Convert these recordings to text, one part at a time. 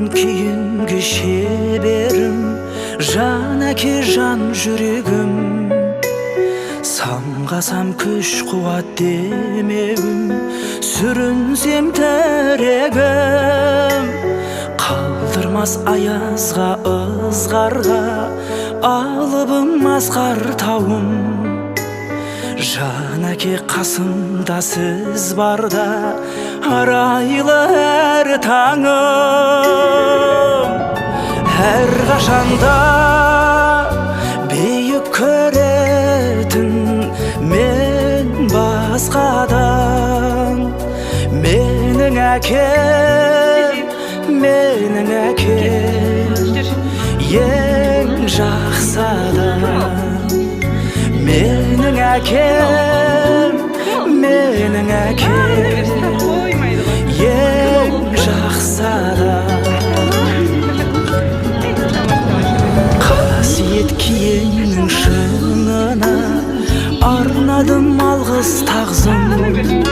Одан кейінгі шеберім, жан әке, жан жүрегім. Самғасам күш қуат демеуім, сүрінсем тірегім. Қалдырмас аязға, ызғарға, алыбым асқар тауым. Жан әке, қасымда сіз барда, арайлы әр таңым. Әрқашанда биік көретін мен басқадан. Менің әкем, менің әкем ең жақсы адам. Менің әкем, менің әкем ең жақсы адам. Қасиет киенің шыңына арнадым алғыс тағзым.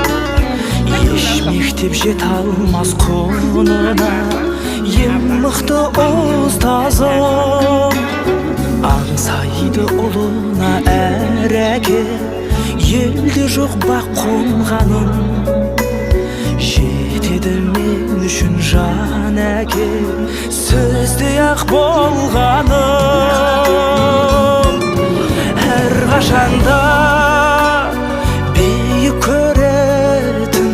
Еш мектеп жете алмас құнына, ең мықты ұстазым. Аңсайды ұлына әр әке, елде жоқ бақ қонғанын. Жетеді мен үшін жан әке, сөздей ақ болғаным. Әрқашанда биік көретін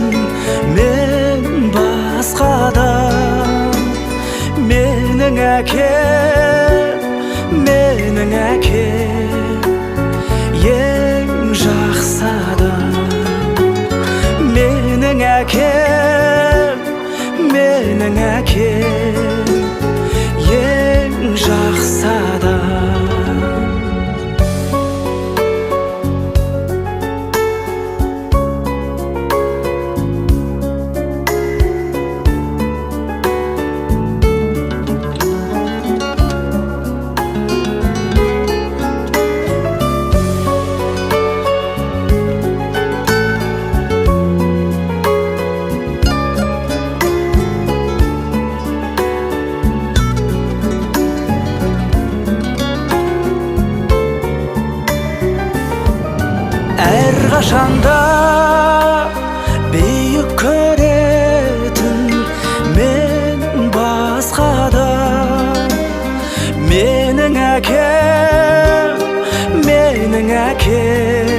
мен басқадан. Менің әкем, менің әкем ең жақсы адам. Менің әкем, менің әкем ең жақсы адам. Әрқашанда биік көретін мен басқадан. Менің әкем, менің әкем.